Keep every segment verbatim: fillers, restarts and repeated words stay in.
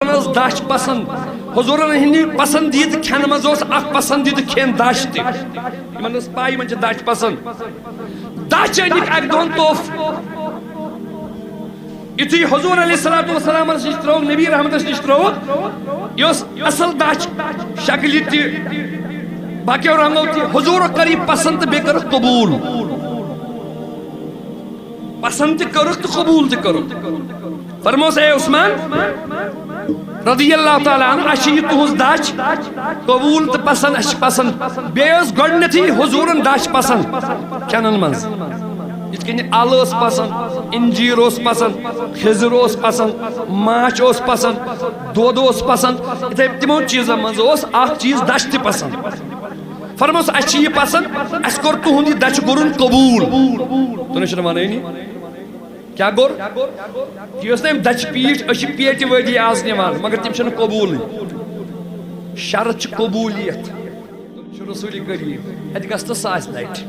ٲس دَچھ پسنٛد۔ حضوٗرن ہٕنٛدِ پسنٛدیٖدٕ کھٮ۪نہٕ منٛز اوس اکھ پسنٛدیٖدٕ کھٮ۪ن دَچھ تہِ۔ یِمن ٲس پَے، یِمن چھِ دَچھ پسنٛد۔ دَچھ أنِکھ اَکہِ دۄہن تحفہٕ۔ یُتھُے حضوٗر علیہ الصلوۃ والسلامس نِش ترٛووُکھ، نبی رحمتس نِش ترٛووُکھ، یہِ اوس اصل دَچھ، شکلہِ تہِ، باقیو رنگو تہِ۔ حضوٗرو کٔر یہِ پسنٛد تہٕ بیٚیہِ کٔرٕکھ قبوٗل۔ پسنٛد تہِ کٔرٕکھ تہٕ قبوٗل تہِ کٔرٕکھ۔ فرموس، اے عثمان رضی اللہ تعالیٰ عنہ، اَسہِ چھِ یہِ تُہٕنٛز دَچھ قبوٗل تہٕ پسنٛد، اَسہِ چھِ پسنٛد۔ بیٚیہِ ٲس گۄڈٕنیتھٕے حضوٗرن دَچھ پسنٛد کھٮ۪نن منٛز۔ یِتھ کٔنۍ اَلہٕ ٲس پسنٛد، اِنجیٖر اوس پسنٛد، کھٔزٕر اوس پسنٛد، ماچھ اوس پسنٛد، دۄد اوس پسنٛد، یِتھے تِمو چیٖزو منٛز اوس اکھ چیٖز دَچھ تہِ پسنٛد۔ فرموس، اَسہِ چھِ یہِ پسنٛد، اَسہِ کوٚر تُہُنٛد یہِ دَچھِ گُرُن قبوٗل۔ تُہۍ نہ چھِنہٕ وَنٲنی۔ کیٛاہ گوٚر؟ یہِ ٲس نہٕ أمۍ دَچھِ پیٖٹۍ، أسۍ چھِ پیٹہِ وٲدی آز نِوان، مگر تِم چھِنہٕ قبوٗلٕے۔ شرط چھِ قبوٗلیت۔ چھُ رسول کریم، اَتہِ گژھ تہٕ ساسہِ لٹہِ۔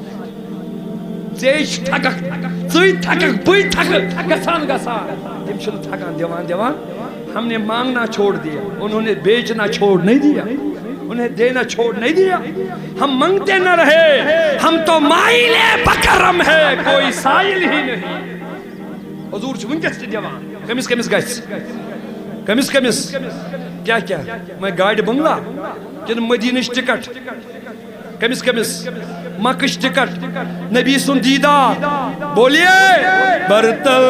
ژے چھِ تھککھ، ژٕے تھککھ، بٕے تھکہٕ، گژھان گژھان۔ تِم چھِنہٕ تھکان، دِوان دِوان۔ ہم نے مانگنا چھوڑ دیا، انہوں نے بیچنا چھوڑ نہیں دیا، انہیں دینا چھوڑ نہیں دیا۔ ہم مانگتے نہ رہے، ہم تو مائل بکرم ہے، کوئی سائل ہی نہیں۔ حضور چھُ وٕنکیٚس تہِ دِوان۔ کٔمِس کٔمِس گژھِ؟ کٔمِس کٔمِس؟ کیٛاہ کیٛاہ؟ وۄنۍ گاڑِ بنگلہ کِنہٕ مدیٖنٕچ ٹکٹ؟ کٔمِس کٔمِس؟ مکٕچ ٹکٹ، نبی سُنٛد دیٖدار۔ بولیے، برتل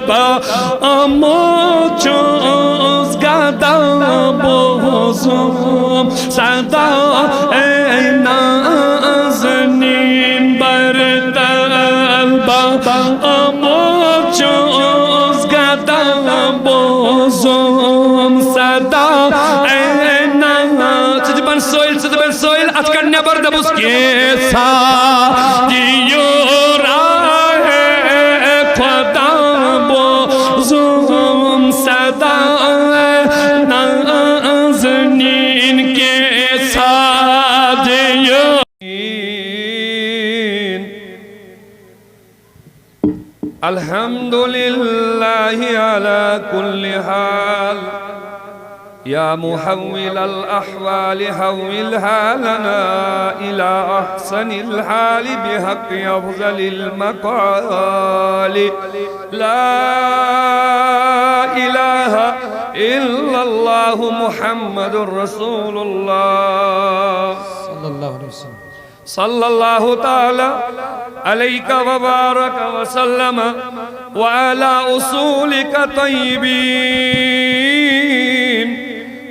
با آموچوز گدا بوزوم صدا اے نازنین۔ برتل با آموچوز گدا بوزوم صدا اے ناز۔ ژٕ تہِ بن سٲیِل، ژٕ تہِ بن سٲیِل، اتھ کڑ نٮ۪بر، دپُس کینٛژھا دِیِو راہے خدا بوزُم صدا نازنیٖن، کینٛژھا دِیِو۔ الحمد لله على كل حال، يا محول الأحوال حولها لنا إلى أحسن الحال بحق أفضل المقال، لا إله إلا الله محمد رسول الله. صلى الله عليه وسلم. صلى الله تعالى عليك وبارك وسلم وعلى أصولك طيبين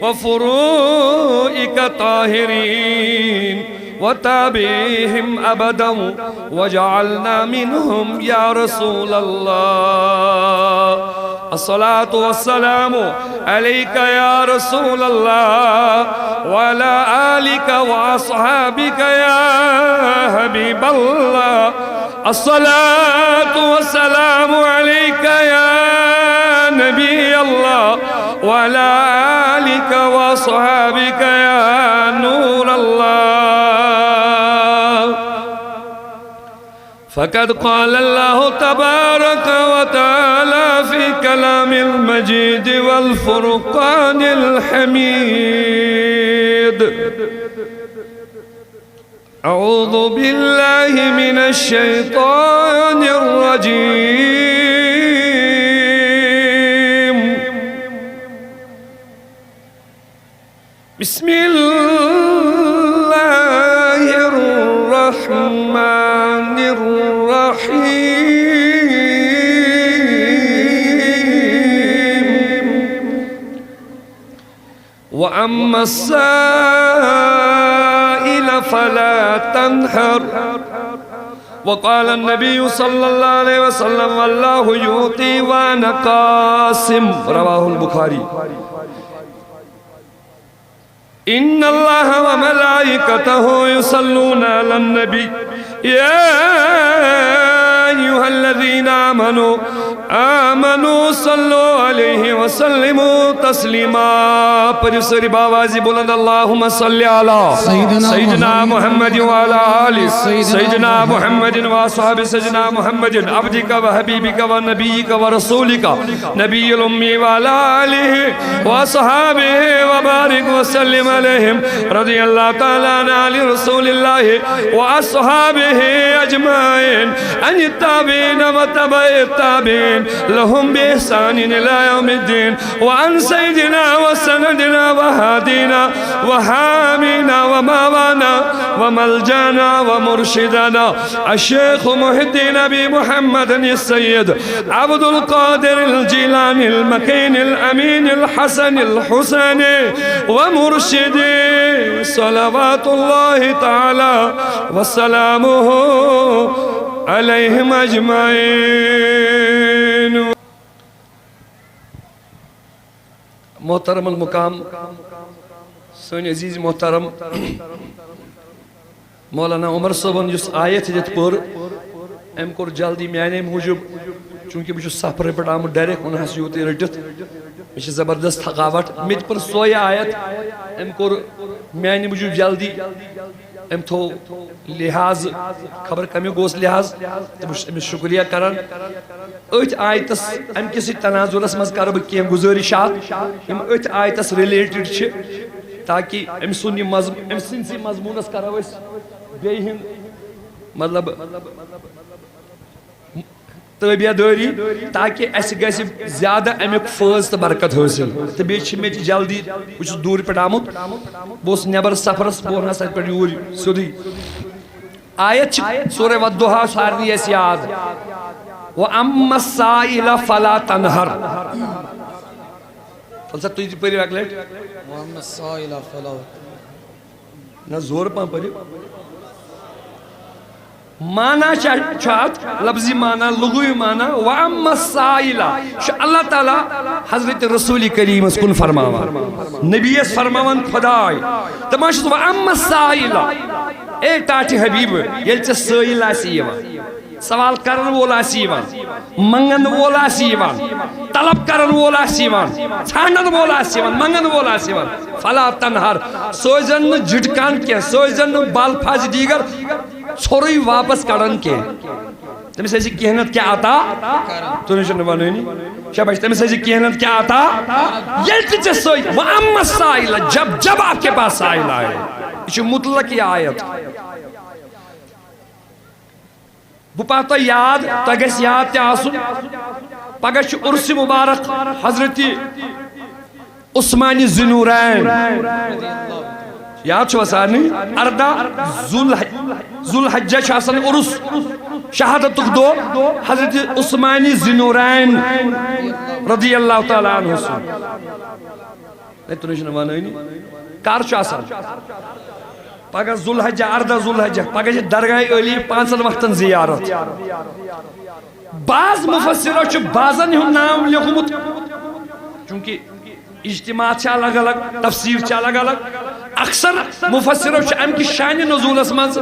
وفروعك طاهرين وتابعيهم أبدا واجعلنا منهم يا رسول الله. الصلاة والسلام عليك يا رسول الله وعلى آلك وأصحابك يا حبيب الله. الصلاة والسلام عليك يا نبي الله وعلى آلك وأصحابك يا نور الله. فقد قال الله تبارك وتعالى في كلام المجيد والفرقان الحميد: أعوذ بالله من الشيطان الرجيم. بسم الله الرحمن الرحيم. وأما السائل فلا تنهر. وقال النبي صلى الله عليه وسلم: والله يعطي وأنا قاسم. رواه البخاري. إن الله وملائكته يصلون على النبي، يا أيها الذين آمنوا آمنوا صلوا علیہ وسلموا تسلیما۔ پٔرِو سٲری باوازِ بُلند، اللہم صل علی سیدنا سیدنا محمد۔ محمد وعلی آل سیدنا سیدنا محمد۔ محمد واصحاب سیدنا محمد عبدک وحبیبک ونبیک ورسولک نبی الامی وعلی آلہ واصحابہ وبارک وسلم علیہم۔ رضی اللہ تعالی عن آل رسول اللہ واصحابہ اجمعین، عن التابعین وتبع التابعین لهم بإحسان إلى يوم الدين، وعن سيدنا وسندنا وهادينا وحامينا ومولانا وملجانا ومرشدنا الشيخ محي الدين أبي محمد السيد عبد القادر الجيلاني المكين الأمين الحسن الحسيني ومرشدي صلوات الله تعالى وسلامه عليهم أجمعين۔ محترم المقام، سٲنۍ عزیز محترم مولانا عمر صٲبن یُس آیت ییٚتہِ پٔر، أمۍ کوٚر جلدی میانے موٗجوٗب، چوٗنٛکہِ بہٕ چھُس سفرٕ پٮ۪ٹھ آمُت direct، وۄنۍ حظ یوٗتٕے رٔٹِتھ، مےٚ چھِ زبردست تھکاوٹ۔ مےٚ تہِ پٔر سۄے آیت، أمۍ کوٚر میانہِ موٗجوٗب جلدی، أمۍ تھوٚو لحاظ، خبر کمیُک گوٚوس لحاظ، تہٕ بہٕ چھُس أمِس شُکریہ کران۔ أتھۍ آیتس، امہِ کِسٕے تناظرس منٛز کرٕ بہٕ کینٛہہ گُزٲرِشات، یِم أتھۍ آیتس related چھِ، تاکہِ أمۍ سُنٛد یہِ مضم-، أمۍ سٕنٛدسٕے مضموٗنس کرو أسۍ بیٚیہِ ہِنٛد، مطلب، تٲبیہ دٲری، تاکہِ اَسہِ گژھِ زیادٕ اَمیُک فٲض تہٕ برکت حٲصِل۔ تہٕ بیٚیہِ چھِ مےٚ تہِ جلدی، بہٕ چھُس دوٗرِ پٮ۪ٹھ آمُت، بہٕ اوسُس نٮ۪بر سفرس، بہٕ وَنہٕ ہا تَتہِ پٮ۪ٹھ یوٗرۍ سیوٚدُے۔ آیت چھِ سورہ والضحیٰ سارنٕے اَسہِ یاد، وَأَمَّا السَّائِلَ فَلَا تَنْهَرْ۔ تَلہٕ سا تُہۍ تہِ پٔرِو اَکہِ لَٹہِ۔ وَأَمَّا السَّائِلَ فَلَا۔ نہ، زورٕ پَہَم پٔرِو۔ معنی چھا، چھُ اَتھ لفظی معنی، لغوی معنی، وَأَمَّا السَّائِلَ، چھُ اللہ تعالیٰ حضرت رسول کریمس کُن فرماوان، نبیَس فرماوان خداے۔ دَپان چھُس، وَأَمَّا السَّائِلَ، اے ٹاٹھہِ حبیب، ییٚلہِ ژےٚ سٲیِل آسی یِوان، سوال کرن وول آسی یِوان، منگن وول آسی یِوان، طلب کرن وول آسی یِوان، ژھانڈن وول آسی یِوان، منگن وول آسی یِوان، فَلَا تَنْهَرْ، سوزن نہٕ جھٹکان کینٛہہ، سوزن نہٕ بل پھز دیگر، ژھورُے واپس کڑان کینٛہہ۔ تٔمِس آسہِ کینٛہہ نتہٕ کینٛہہ عطا، تُہۍ چھِو نہٕ ونٲنی۔ شاباش، تٔمِس آسہِ کینٛہہ نتہٕ کینٛہہ عطا۔ ییٚلہِ تہِ ژےٚ سۄے، وَأَمَّا السَّائِلَ، جب جب آپ کے پاس سائل آئے۔ یہِ چھُ مطلق یہِ آیت۔ بہٕ پاو تۄہہِ یاد، تۄہہِ گژھِ یاد تہِ آسُن، پگاہ چھُ عرس مبارک حضرت عثمانِ ذی نورین۔ یاد چھُوا سارنٕے؟ اردہ ذوالح-، ذوالحجہ چھُ آسان عرس، شہادتُک دۄہ حضرت عثمانِ ذی نورین رضی اللہ تعالیٰ عنہ سُنٛد۔ ہے، تُہۍ چھِو نہٕ وَنٲنی۔ کر چھُ آسان؟ پگاہ ذوالحجہ، اردہ ذوالحجہ، پگاہ چھِ درگاہ عٲلی پانٛژن وقتن زیارت۔ بعض مفسرو چھُ بعضن ہُنٛد ناو لیوٚکھمُت، چونکہ اجتماع چھِ الگ الگ، تفسیر چھِ الگ الگ۔ اکثر مفسرو چھُ امہِ کہِ شانِ نزولس منٛز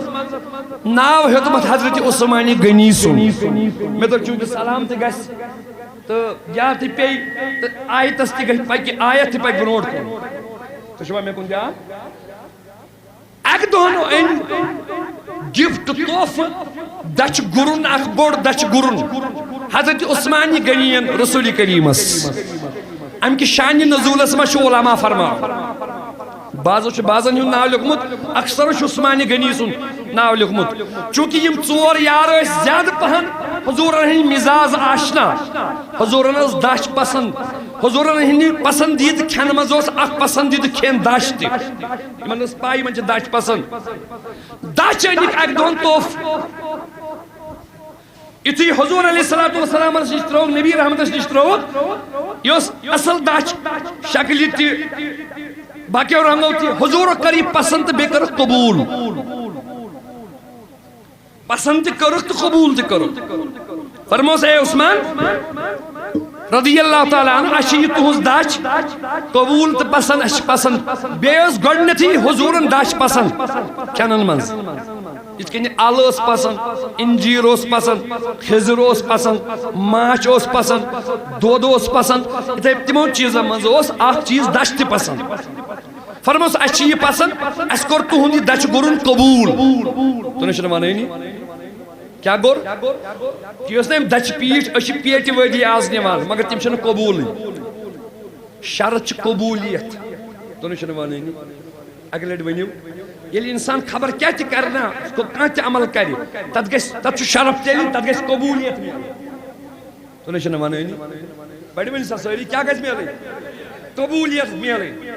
ناو ہیوٚتمُت حضرت عثمانِ غنی سُنٛد۔ مےٚ دوٚپ، چونکہ سلام تہِ گژھِ تہٕ یا تہِ پیٚیہِ تہٕ آیتس تہِ گژھِ پکہِ، آیت تہِ پکہِ برونٛٹھ کُن۔ تُہۍ چھِوا مےٚ کُن دھیان؟ اکہِ دۄہن أنۍ gift، تحفہٕ، دچھ گُرُن، اکھ بوٚڑ دچھ گُرُن حضرت عثمانِ غنی ین رسول کریمس۔ امہِ کہِ شانِ نزولس منٛز چھُ علماء فرماوان، بعضو چھُ بعضن ہُنٛد ناو لیوٚکھمُت، اکثرو چھُ عثمانِ غنی سُنٛد ناو لیوٚکھمُت۔ چونکہ یِم ژور یار ٲسۍ زیادٕ پہن حضوٗرن ہٕنٛدۍ مزاز آشنا، حضوٗرن ٲس دچھ پسند، حضوٗرن ہٕنٛدِ پسندیدٕ کھٮ۪نہٕ منٛز اوس اکھ پسندیدٕ کھٮ۪ن دچھ تہِ۔ یِمن ٲس پاے یِمن چھِ دچھ پسند۔ دچھ أنِکھ اکہِ دۄہن تحفہٕ۔ یُتھُے حضور علیہ الصلوۃ والسلامس نِش ترٛووُکھ، نبی رحمتس نِش ترٛووُکھ، یہِ اوس اصل دچھ، شکلہِ تہِ، باقیو رنگو تہِ۔ حضورو کٔر یہِ پسند تہٕ بیٚیہِ کٔرٕکھ قبول۔ پسند تہِ کٔرٕکھ تہٕ قبول تہِ کٔرٕکھ۔ فرموس، اے عثمان رضی اللہ تعالیٰ عنہ، اَسہِ چھِ یہِ تُہٕنٛز دچھ قبول تہٕ پسند، اَسہِ چھِ پسند۔ بیٚیہِ ٲس گۄڈٕنیتھٕے حضوٗرن دچھ پسند کھٮ۪نن منٛز۔ یِتھ کٔنۍ اَل ٲس پسنٛد، انجیٖر اوس پسنٛد، کھٔزٕر اوس پسنٛد، ماچھ اوس پسنٛد، دۄد اوس پسنٛد، یِتھے تِمو چیٖزو منٛز اوس اکھ چیٖز دَچھ تہِ پسنٛد۔ فرموس، "اَسہِ چھِ یہِ پسنٛد، اَسہِ کوٚر تُہُنٛد یہِ دَچھِ گُرُن قبوٗل۔" تُہۍ چھِنہٕ وَنٲنی۔ کیٛاہ گوٚر؟ یہِ ٲس نہٕ أمۍ دَچھِ پیٖٹۍ، أسۍ چھِ پیٹہِ وٲدی آز نِوان، مگر تِم چھِنہٕ قبوٗلٕے۔ شرط چھِ قبوٗلیت۔ تُہۍ چھِنہٕ وَنٲنی۔ اَکہِ لَٹہِ ؤنِو، ییٚلہِ اِنسان خبر کیٛاہ تہِ کَرِ نا، سُہ کانٛہہ تہِ عمل کَرِ، تَتھ گژھِ، تَتھ چھُ شرف تیٚلہِ، تَتھ گژھِ قبوٗلیت میلٕنۍ۔ تُہۍ چھِنہٕ وَنٲنی۔ بَڑِ ؤنِو سا سٲری، کیٛاہ گژھِ میلٕنۍ؟ قبوٗلیت میلٕنۍ۔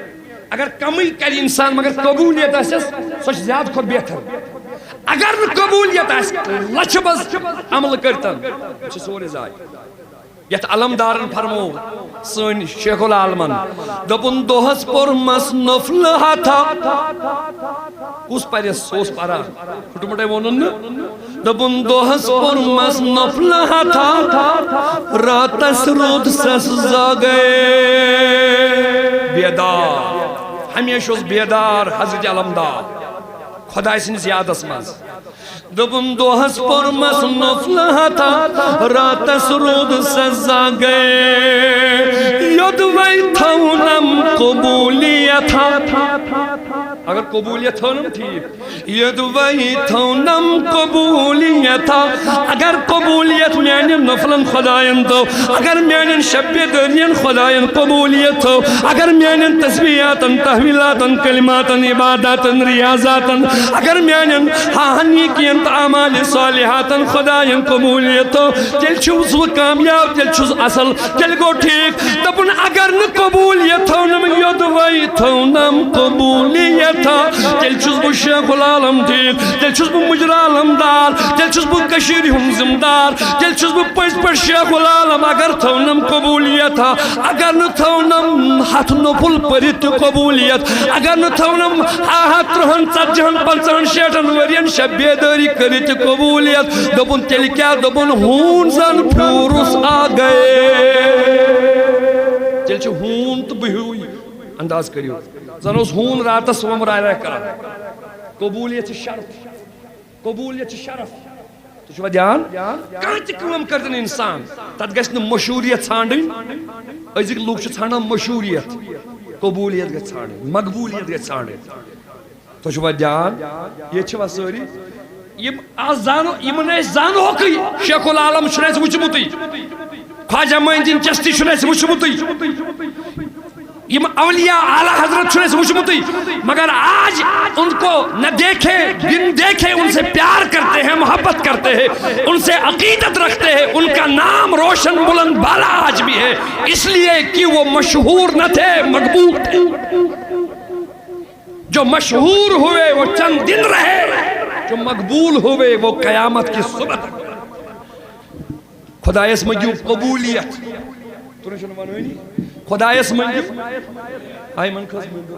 اگر کَمٕے کَرِ اِنسان مگر قبوٗلیت آسٮ۪س، سۄ چھِ زیادٕ کھۄتہٕ بہتر۔ اگر نہٕ قبوٗلیت آسہِ، لَچھِ بَز عملہٕ کٔرۍتَن، یہِ چھُ سورُے ضایع۔ یتھ علمدارن فرموو، سٲنۍ شیخ العالمن دوٚپُن، "دۄہس پوٚرمس نفلہٕ ہتھا۔" کُس پرٮ۪س؟ سُہ اوس پران، پھُٹمُٹے ووٚنُن نہٕ۔ دوٚپُن، "دۄہس پوٚرمس نفلہٕ ہتھا، راتس روٗد سس زاگے۔" بیدار، ہمیشہِ اوس بیدار حضرت علمدار خۄداے سٕنٛدِس یادس منٛز۔ دوٚپُن، "دۄہس پوٚرمس نفلہٕ ہتھا، راتس روٗد سزا گئے۔ یوٚدوَے تھٲونم قبوٗلیت ہا۔" اگر قبوٗلیت تھٲونم، ٹھیٖک۔ "یوٚدوَے تھٲونم قبوٗلیت ہا۔" اگر قبوٗلیت میانٮ۪ن نفلن خۄداین تھٲو، اگر میانٮ۪ن شب بیدٲرین خۄداین قبوٗلیت تھٲو، اگر میانٮ۪ن تسبیحاتن، تحویلاتن، کلماتن، عباداتن، ریاضاتن، اگر میانٮ۪ن ہاہن نیکین تہٕ اعمال صالحاتن خۄداین قبوٗلیت تھٲو، تیٚلہِ چھُس بہٕ کامیاب، تیٚلہِ چھُس اصل، تیٚلہِ گوٚو ٹھیٖک۔ دوٚپُن، اگر نہٕ قبوٗلیت تھٲونم، یوٚدوَے تھٲونم قبوٗلیت ہا، تیٚلہِ چھُس بہٕ شیخ العالم ٹھیٖک، تیٚلہِ چھُس بہٕ مُجرا علمدار، تیٚلہِ چھُس بہٕ کٔشیٖرِ ہُنٛد ذمہٕ دار، تیٚلہِ چھُس بہٕ پٔزۍ پٲٹھۍ شیخ العالم۔ اگر تھٲونم قبوٗلیت ہا، اگر نہٕ تھٲونم ہتھ نفل پٔرِتھ تہِ قبوٗلیت، اگر نہٕ تھٲونم آ ہا ترٕہن، ژتجی ہن، پنٛژاہن، شیٹھن ؤرین شب بیدٲری کٔرِتھ تہِ قبوٗلیت۔ دوٚپُن، تیٚلہِ کیٛاہ؟ دوٚپُن، ہوٗن زن پھیوٗرُس آ گئے۔ تیٚلہِ چھُ ہوٗن تہٕ بہٕ ہیوٗ۔ انداز کٔرِو، زن اوس ہوٗن راتس وۄمبراے راے کران۔ قبوٗلیت چھِ شرط، قبوٗلیت چھِ شرف۔ تُہۍ چھِوا دھیان؟ کانٛہہ تہِ کٲم کٔرِتھ اِنسان، تَتھ گژھِ نہٕ مشہوٗریت ژھانٛڈٕنۍ۔ أزِکۍ لُکھ چھِ ژھانٛڈان مشہوٗریت، قبوٗلیت گژھِ ژھانٛڈٕنۍ، مقبوٗلیت گژھِ ژھانٛڈٕنۍ۔ تُہۍ چھِوا دھیان؟ ییٚتہِ چھِوا سٲری؟ یِم آز زانو، یِمن أسۍ زانہوکھٕے، شیخ العالم چھُنہٕ اَسہِ وٕچھمُتٕے، خواجہ معین الدین چشتی چھُنہٕ اَسہِ وٕچھمُتٕے۔ یِم اولیاء اعلیٰ حضرت چھُنہٕ اَسہِ وٕچھمُتٕے، مگر آج ان کو نہ دیکھے، بن دیکھے ان سے پیار کرتے ہیں، محبت کرتے ہیں، ان سے عقیدت رکھتے ہیں، ان کا نام روشن بلند بالا آج بھی ہے، اس لیے کہ وہ مشہور نہ تھے، مقبول تھے۔ جو مشہور ہوئے وہ چند دن رہے، جو مقبول ہوئے وہ قیامت کی صبح تک۔ خۄدایس منٛگِو قبوٗلیت۔ تُہۍ چھِنہٕ وَنٲنی؟ خۄدایس منٛگِو۔ آے من کھٔژ منٛگِو۔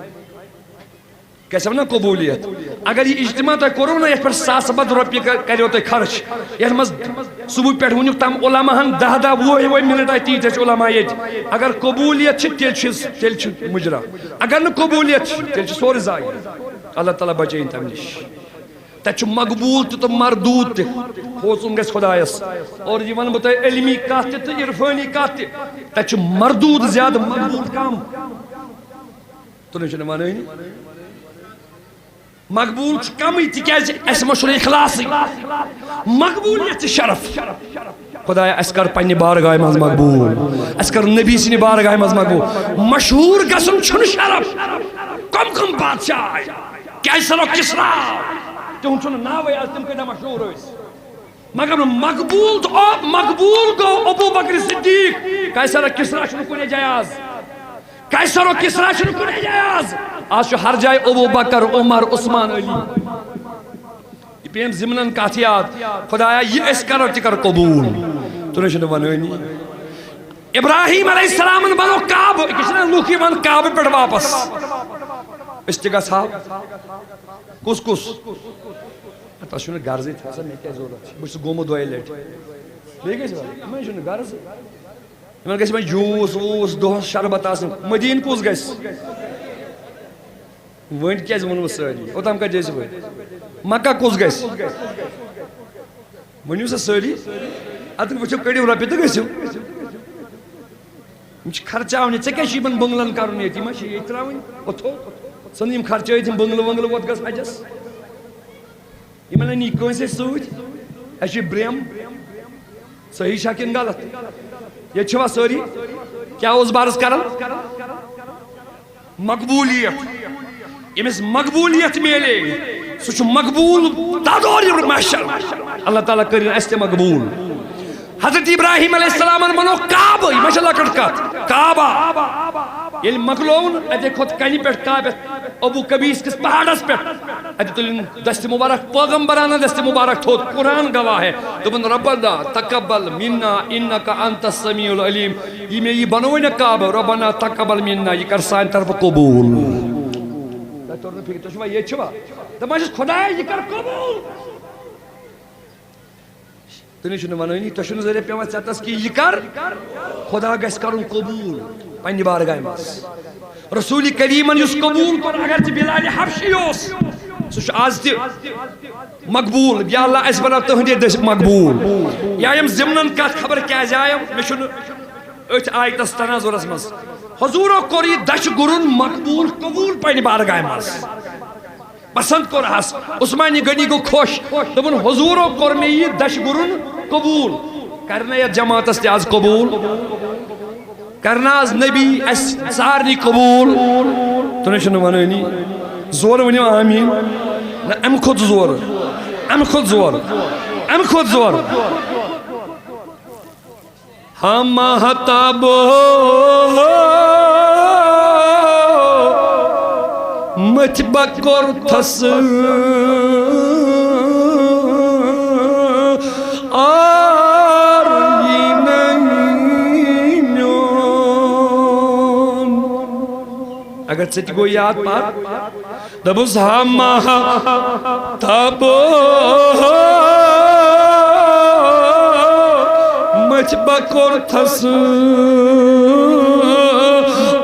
گژھِ نا قبوٗلیت؟ اگر یہِ اجتماع تۄہہِ کوٚروٕ نا یَتھ پٮ۪ٹھ ساسہٕ بد رۄپیہِ کر-، کریو تۄہہِ خرٕچ، یَتھ منٛز صُبحہٕ پٮ۪ٹھ ؤنِو تَم علماہن دَہ دَہ وُہ وُہ مِنٹ آیہِ تیٖتۍ ٲسۍ علما ییٚتہِ۔ اگر قبوٗلیت چھِ، تیٚلہِ چھِ، تیٚلہِ چھُ مُجرا۔ اگر نہٕ قبوٗلیت چھِ، تیٚلہِ چھُ سورُے ضایع۔ اللہ تعالیٰ بچٲیِن تَمہِ نِش۔ تَتہِ چھُ مقبوٗل تہِ تہٕ مردوٗد تہِ۔ کھوژُن گژھِ خۄدایَس۔ اور یہِ وَنہٕ بہٕ تۄہہِ علمی کَتھ تہِ تہٕ عرفٲنی کَتھ تہِ۔ تَتہِ چھُ مردوٗد زیادٕ، مقبوٗل کَم۔ تُہۍ چھِنہٕ وَنٲنی۔ مقبوٗل چھُ کَمٕے، تِکیٛازِ اَسہِ ما چھُنہٕ اخلاصٕے۔ مقبوٗلیت چھِ شرف۔ خۄدایا، اَسہِ کر پننہِ بارگاہہِ منٛز مقبوٗل، اَسہِ کر نبی سٕنٛدِ بارگاہہِ منٛز مقبوٗل۔ مشہوٗر گژھُن چھُنہٕ شرف۔ کم کم بادشاہ آے، قیصر و کسریٰ، تِہُنٛد چھُنہٕ ناوٕے آز، تِم کۭتیٛاہ مشہوٗر ٲسۍ۔ مگر مقبوٗل تہٕ او-، مقبوٗل گوٚو ابو بکر صدیق۔ قیصر و کسریٰ چھُنہٕ کُنے جایہِ آز۔ قیصر و کسریٰ چھُنہٕ کُنے جایہِ آز۔ آز چھُ ہر جایہِ ابو بکر، عمر، عثمان، علی۔ یہِ پیٚیَم ضمنن کتھ یاد، خۄدایا، یہِ أسۍ کرو تہِ کر قبوٗل۔ تُہۍ چھِنہٕ ونٲنی۔ ابراہیم علیہ السلامن بنوو کعبہٕ، یہِ چھِنہ لُکھ یِوان کعبہٕ پٮ۪ٹھ واپس؟ أسۍ تہِ گژھہو۔ کُس کُس؟ تۄہہِ چھُنہٕ غرضٕے، تھَو سا، مےٚ کیٛاہ ضروٗرت چھِ؟ بہٕ چھُس گوٚمُت دۄیہِ لٹہِ۔ بیٚیہِ گژھِ وَنُن، مےٚ چھُنہٕ غرضٕے۔ یِمن گژھِ وۄنۍ جوٗس ووٗس، دۄہس شربت آسٕنۍ۔ مدیٖنہٕ کُس گژھِ؟ وۄنۍ کیٛازِ ووٚنوٕ سٲری؟ اوٚتام کَتہِ ٲسۍ وۄنۍ؟ مکہ کُس گژھِ؟ ؤنِو سا سٲری۔ اَدٕ وٕچھِو، کٔڑِو رۄپیہِ تہٕ گٔژھِو۔ یِم چھِ خرچاونہِ۔ ژےٚ کیٛاہ چھِ یِمَن بٔنٛگلَن کَرُن ییٚتہِ؟ یِم ہا چھِ ییٚتہِ ترٛاوٕنۍ۔ اوٚتھو ژھٕن یِم خرچٲیِتھ، یِم بٔنٛگلہٕ ؤنٛگلہٕ، ووت گژھ حجَس۔ یِمَن نہٕ نی کٲنٛسے سۭتۍ۔ اَسہِ چھِ برٛیم۔ صحیح چھا کِنہٕ غلط؟ ییٚتہِ چھِوا سٲری؟ کیٛاہ اوس بہٕ عرض کران؟ مقبولیت۔ ییٚمِس مقبولیت میلے، سُہ چھُ مقبول۔ تدور یِم محشر۔ اللہ تعالیٰ کٔرِن اَسہِ تہِ مقبول۔ حضرت ابراہیم علیہ السلامن بنوو کعبہٕ، یہِ ما چھےٚ لۄکٕٹ کتھ؟ کعبہ۔ ییٚلہِ مۄکلووُن، اَتے کھوٚت کنہِ پٮ۪ٹھ کعبہ، ابو قبیس کِس پہاڑس پٮ۪ٹھ۔ اَتہِ تُلِن دستِ مبارک، پیغمبرانہ دستِ مبارک تھوٚد، قرآن گواہ ہے۔ دوٚپُن، "ربنا تقبل منا انک انت السمیع العلیم۔" یہِ مےٚ یہِ بنووُے نہ کعبہ، "ربنا تقبل منا"، یہِ کر سانہِ طرفہٕ قبول۔ تۄہہِ توٚر نہٕ فِکر، تُہۍ چھِوا ییٚتہِ چھِوا؟ دَپان چھِس، "خدایا، یہِ کر قبول۔" تُہۍ نَے چھِو نہٕ وَنٲنی، تۄہہِ چھُو نہٕ ذٔریعہٕ پٮ۪وان ژٮ۪تَس کینٛہہ، یہِ کر خدا گژھِ کَرُن قبوٗل پنٛنہِ بارگاہہِ منٛز۔ رسول کریٖمَن یُس قبوٗل کوٚر، اگرچہِ بلال حبشی اوس، سُہ چھُ آز تہِ مقبوٗل۔ یا اللہ، اَسہِ بناو تُہٕنٛدے دٔسۍ مقبوٗل۔ یا یِم ضِمنَن کَتھ خبر کیٛازِ آیَم، مےٚ چھُنہٕ أتھۍ آیتَس تناظرَس منٛز۔ حضوٗرو کوٚر یہِ دَچھِ گُرُن مقبوٗل قبوٗل پنٛنہِ بارگاہہِ منٛز۔ پسند کوٚرہس۔ عثمانِ غنی گوٚو خۄش۔ دوٚپُن، "حضوٗرو کوٚر مےٚ یہِ دَچھِ گُرُن قبوٗل۔" کرِ نا یتھ جماعتس تہِ آز قبوٗل؟ کرِ نا آز نبی اسہِ سارنٕے قبوٗل؟ تُہۍ نَے چھِو نہٕ ونٲنی۔ زورٕ ؤنِو آمیٖن۔ نہ، امہِ کھۄتہٕ زورٕ۔ امہِ کھۄتہٕ زورٕ۔ امہِ کھۄتہٕ زورٕ۔ ہم مہتاب مٔتھۍ بکور تھس آر یی نہٕ میون۔ اگر ژےٚ تہِ گوٚو یاد پتھ، دوٚپُس، ہما تب مٔتھۍ بکور تھس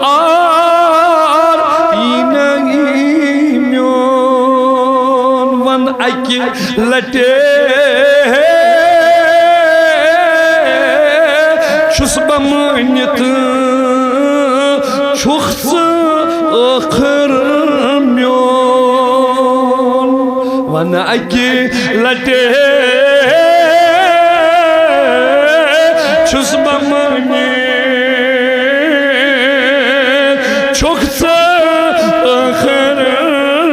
آر یی نہٕ میون۔ وَن اَکہِ لَٹہِ چھُس بہٕ مٲنِتھ، چھُکھ ژٕ ٲخٕر میون۔ وَن اَکہِ لَٹہِ چھُس بہٕ مٲنِتھ، چھُکھ ژٕ ٲخٕر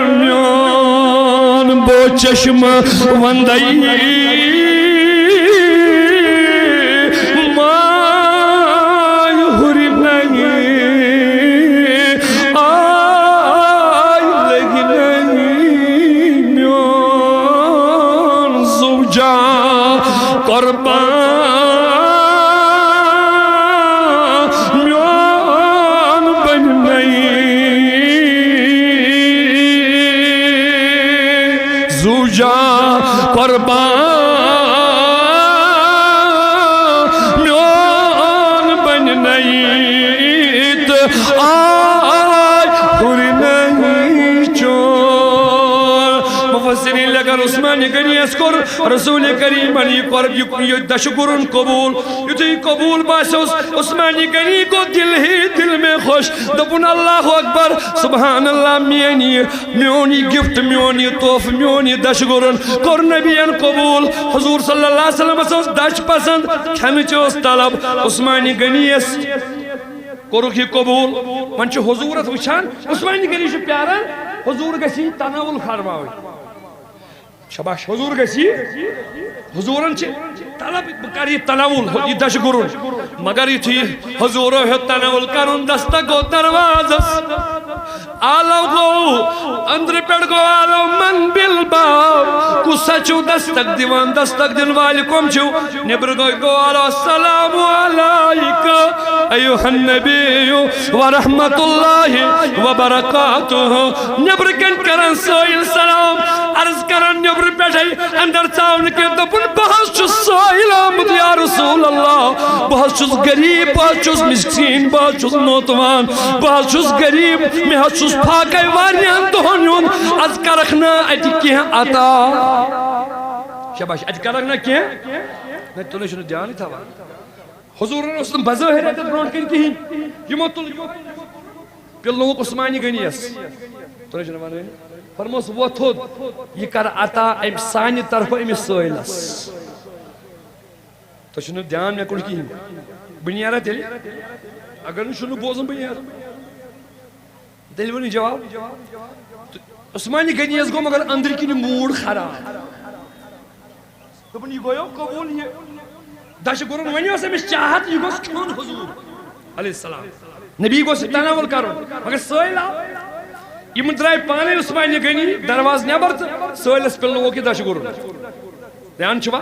میون۔ بو چشم وندے ماے ہُرِ نئی آے لگہِ نئی میون۔ زوجا قربان میون بنہِ نئی۔ زوجا قربان میون بنہِ نئی تہٕ آے ہُرِ نئی چون۔ مفسرین لیکھان، عثمان غنی یس کوٚر رسول کریمن یہِ قرب، یہِ، یہِ دَچھِ گُرُن قبوٗل۔ یُتھُے یہِ قبوٗل باسیوس، عثمان غنی گوٚو دِل ہی دِل میں خوش۔ دوٚپُن، اللہ اکبر، سبحان اللہ، میٲنۍ یہِ، میون یہِ gift، میون یہِ تحفہٕ، میون یہِ دَچھِ گُرُن کوٚر نبیَن قبوٗل۔ حضور صلی اللہ علیہ وسلمس ٲس دَچھ پسند، کھٮ۪نٕچ ٲس طلب۔ عثمان غنی یس کوٚرُکھ یہِ قبوٗل۔ وۄنۍ چھُ حضوٗرس وٕچھان، عثمان غنی چھُ پیاران، حضوٗر گژھِ یہِ تناول فرماوٕنۍ۔ شاباش، حضوٗر گژھِ یہِ، حضوٗرن چھِ طلب، بہٕ کرٕ یہِ تناول، یہِ دَچھِ گُرُن۔ مگر یُتھُے حضوٗرو ہیوٚت تناول کرُن، دستک گوٚو دروازس۔ آلو گوٚو، أنٛدرٕ پٮ۪ٹھ گوٚو آلو، من بالباب، کُس سا چھُو دستک دِوان؟ دستک دِنہٕ والہِ کۄم چھِو؟ نیٚبرٕ گوٚو، گوٚو آلو، السلام علیک ایُہا النبی ورحمۃ اللہ وبرکاتہ۔ نیٚبرٕ کَنۍ کران سٲیِل سلام۔ عرض کران نیبرٕ پٮ۪ٹھے اندر ژاونہٕ کِنۍ، دوٚپُن، "بہٕ حظ چھُس سٲیِل آمُت یا رسول اللہ، بہٕ حظ چھُس غریب، بہٕ حظ چھُس مسکین، بہٕ حظ چھُس نوتوان، بہٕ حظ چھُس غریب، مےٚ حظ چھُس فاقے واریاہن دۄہن ہُنٛد، از کرکھ نہ اتہِ کینٛہہ عطا؟" شاباش، اتہِ کرکھ نہ کینٛہہ؟ نہ، تُلے چھُنہٕ دیانٕے تھاوان۔ حضورن اوس نہٕ بظٲہر اتٮ۪تھ برونٛٹھ کَنہِ کِہیٖنۍ۔ یِمو تُل، یِمو تُل، یِمو تُل۔ پِلنووُکھ عثمانہِ غنیَس۔ تُلے چھُنہٕ وَنٲنی۔ فرموس، "وۄتھ تھوٚد، یہِ کر عطا أمۍ سانہِ طرفہٕ أمِس سٲیلس۔" تۄہہِ چھُنہٕ دیان مےٚ کُن کِہیٖنۍ۔ بہٕ نیرا تیٚلہِ؟ اگر نہٕ چھُنہٕ بوزُن، بہٕ نیرٕ۔ تیٚلہِ ؤنِو جواب۔ تہٕ عثمانہِ غنیَس گوٚو مگر أنٛدرۍ کِنۍ موٗڈ خراب۔ دوٚپُن، "یہِ گوٚو قبوٗل، یہِ دَچھِ گُرُن، وۄنۍ ٲس أمِس چاہت، یہِ گوٚژھ کھیوٚن حضور علیہ السلام۔ نبی گوٚژھ یہِ تناول کرُن، مگر سٲیِل آو۔" یِم درٛاے پانے عثمانہِ غنی دروازٕ نٮ۪بر تہٕ سٲیِلس پِلنووُکھ یہِ دَچھِ گُرُن۔ دھیان چھُوا؟